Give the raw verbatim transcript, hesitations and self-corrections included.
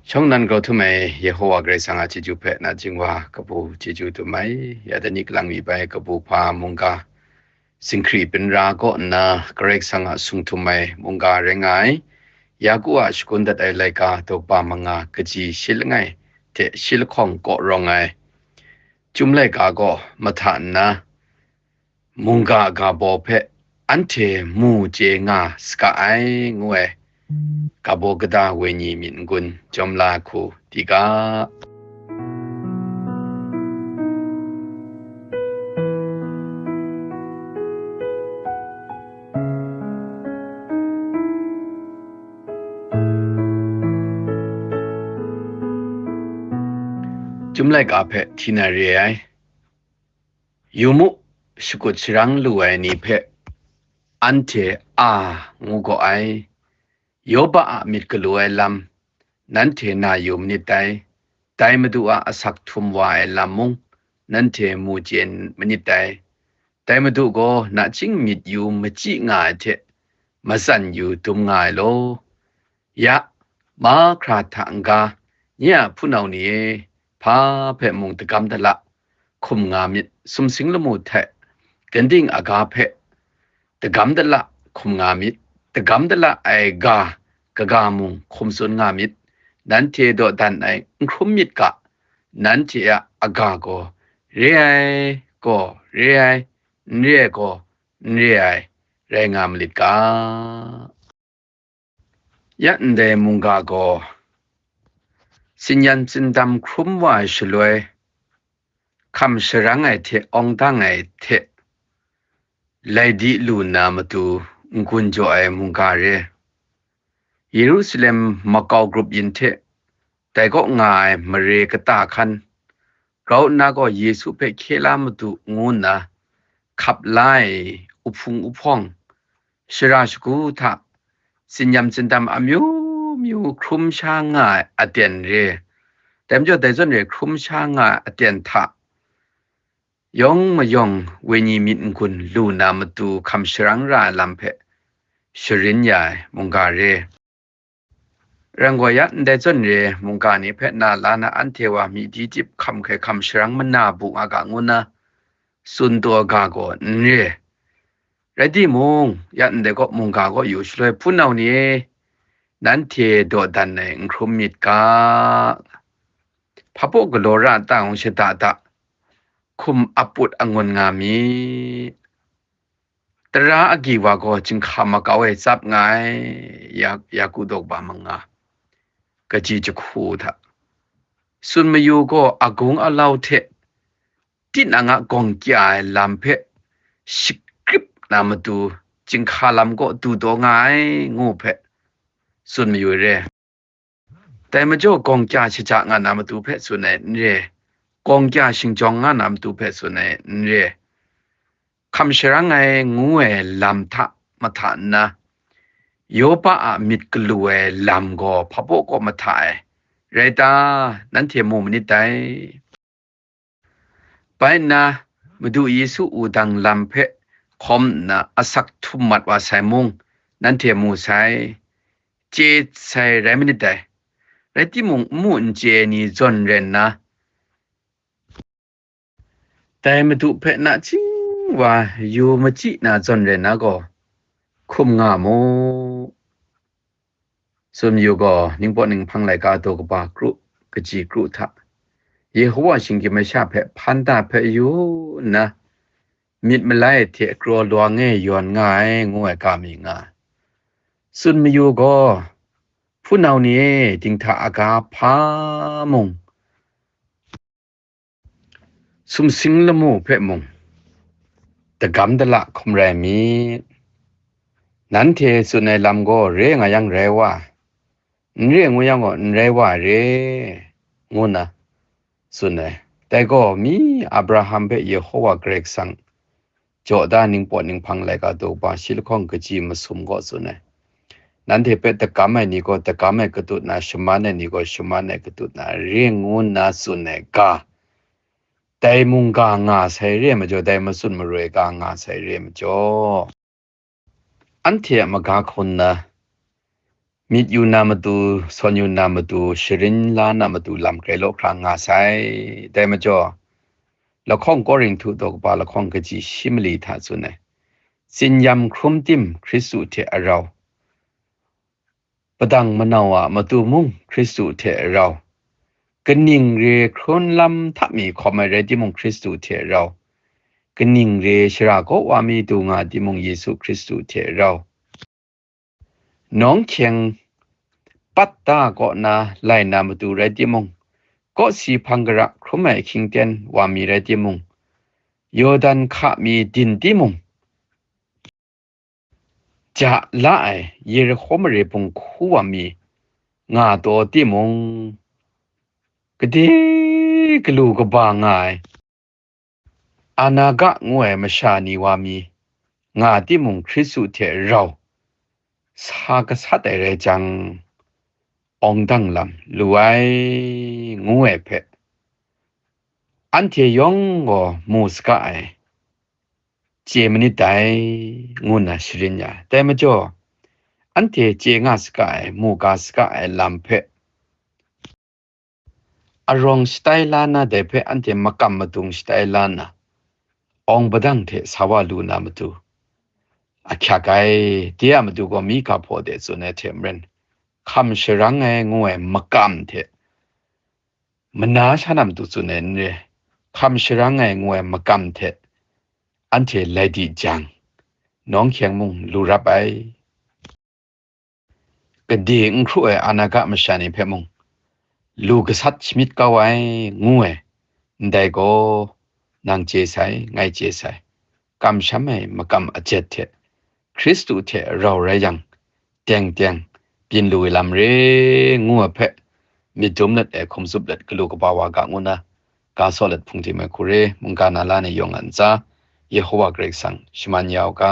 Shawng nnan grau htum ai Yehowa Karai Kasang a chyeju hpe nachying wa kabu chyeju dum ai. Ya dai ni kalang mi bai kabu hpa mungga, singhkri binra kaw nna Karai Kasang a sung htum ai mungga rai nga ai. Yaku a shagun dat ai laika daw kaba manga kaji shi langai hte shi lahkawng kaw rawng ai. Chyum laika gaw mahta nna, mungga ga baw hpe anhte mu chye nga saga ai, ngu ai. Ga baw kata wenyi myit n-gun jawm la hku di ga. Chyum laika hpe hti na re ai. Yu mu, shakut sharang lu ai ni hpe anhte a ngu gaw ai. Yoba a myit galu ai lam, nanhte na yu manit dai. Dai Madu a asak htum wa ai lam mung, nanhte mu chye manit dai. Dai Madu gaw nachying myit yu machyi nga ai hte, matsan yu dum nga ai law. Ya, mahkra hta n-ga, nye a hpunau ni e, hpa hpe mung dagam dala hkum nga myit, sumsing lamu hte ginding aga hpe dagam dala hkum nga myit, dagam dala ai ga kaga mung hkum tsun nga myit, nanhte dawdan ai n hkrum myit ga, nanhte a aga gaw re ai gaw re ai, n re ai gaw n re ai, rai nga malit ga. Ya ndai mungga gaw, tsin-yan tsindam hkrum wa ai shaloi, hkam sharang ai hte awng dang ai hte, lai di lu nna matu n-gun jaw ai mungga re. Yerusalem makau grup yin hte dai kaw nga ai mare kata hkan, grau nna gaw Yesu hpe hkye la matu ngu nna hkap la ai uhpung uhpawng, shara shagu hta, tsin-yan tsindam amyu myu hkrum sha nga ai aten re. Dai majaw, dai zawn re hkrum sha nga ai aten hta, yawng mayawng wenyi myit n-gun lu na matu hkam sharang ra ai lam hpe sharin ya ai mungga re. Rai gaw ya, ndai zawn re mungga ni hpe na la na anhte wa myi di tip hkam hkai hkam sharang mana bu nga ga ngu na tsun taw ga gaw n re. Rai timung, ya ndai kaw mungga kaw yu shaloi, hpunau ni e, nanhte dawdan ai n hkrum myit ga, hpapaw galaw ra tang shada da, hkum aput angun nga myit. Tara agyi wa gaw chyinghka makau e tsap nga ai, ya, Yaku daw kaba manga, kaji jahku hta. Tsun mayu gaw agung alau hte tinang a gawng kya ai lam hpe shakrip na matu, chyinghka lam kaw du taw nga ai, ngu hpe tsun mayu re. Dai majaw, gawng kya shaja nga na matu hpe tsun ai n re, gawng kya shingjawng nga na matu hpe tsun ai n re. Hkam sharang ai ngu ai lam hta mahta nna, Yopa a myit galu ai lam gaw hpabaw kaw mahta ai. Rai ta? Nanhte mu manit dai. Bai nna, Madu Yesu wudang lam hpe hkawm nna asak htum mat wa sai mung, nanhte mu sai, chye sai rai manit dai. Rai timung, n mu n chye ai ni zawn rai nna, dai Madu hpe nachying wa yu machyi na zawn rai nna gaw, hkum nga mu. Tsun mayu gaw, ningpawt ninghpang laika daw kaba kru, kaji kru hta, Yehowa shinggyim ai sha hpe hpan da hpe yu nna, myit malai hte kraw lawang e yawn nga ai, ngu ai ga mi nga. Tsun mayu gaw, hpunau ni e, dinghta aga hpa mung, sumsing lamu hpe mung, dagam dala hkum rai myit. Nanhte tsun ai lam gaw re nga yang rai wa, n re ngu yang gaw n rai wa re, ngu nna tsun ai. Dai gaw mi Abraham hpe Yehowa Karai Kasang jaw da ningpawt ninghpang laika daw kaba shi lahkawng kaji masum gaw tsun ai. Nanhte hpe dagam ai ni gaw dagam ai katut na, shaman ai ni gaw shaman ai katut na re ngu nna tsun ai ga, dai mungga nga sai re ai majaw, dai matsun maroi ga nga sai re ai majaw, anhte a maga hkawn na, Myit yu na matu, sawn yu na matu, sharin la na matu lam grai law hkra nga sai. Dai majaw, lahkawng Korinhtu daw kaba lahkawng kaji shi mali hta tsun ai. Tsin-yam hkrum tim Hkristu hte arau, padang manau a matu mung Hkristu hte rau, kaning re hkrun lam hta mi hkawm ai rai timung Hkristu hte rau, kaning re shara kaw wa mi du nga timung Yesu Hkristu hte rau, nawng hkyeng pat da kaw na lai na matu rai timung, kawsi hpang gara hkrum ai ahkying ten wa mi rai timung, Yawdan hka mi din timung, ja la ai Yerihko mare bung hku wa mi nga taw timung, gade galu kaba nga ai Anaga ngu ai masha ni wa mi nga timung, Hkristu hte rau sa gasat ai rai jang, awng dang lam lu ai, ngu ai hpe, anhte yawng gaw mu saga ai, chye manit dai, ngu nna sharin ya ai. Dai majaw, anhte chye nga saga ai, mu ga saga ai lam hpe, arawng shatai la na dai hpe anhte makam madung shatai la nna, awng padang hte sa wa lu na matu, ahkyak ai, de a matu gaw mi ga hpaw de tsun ai hte maren, hkam sharang ai ngu ai makam hte, mana sha na matu tsun ai n re, hkam sharang ai ngu ai makam hte, anhte lai di jang, nawng hkyeng mung lu rap ai, gade n hkru ai Anaga masha ni hpe mung lu gasat shamyit kau ai, ngu ai, ndai gaw, nang chye sai, ngai chye sai, kamsham ai makam ajet hte Hkristu hte rau rai yang, teng teng byin lu ai lam re, ngu ai hpe, myit dum let ai hkum zup let galu kaba wa ga ngu na, ga saw let hpung tim ai hku re, mungga na la ni yawng a ntsa, Yehowa Karai Kasang shaman ya u ga.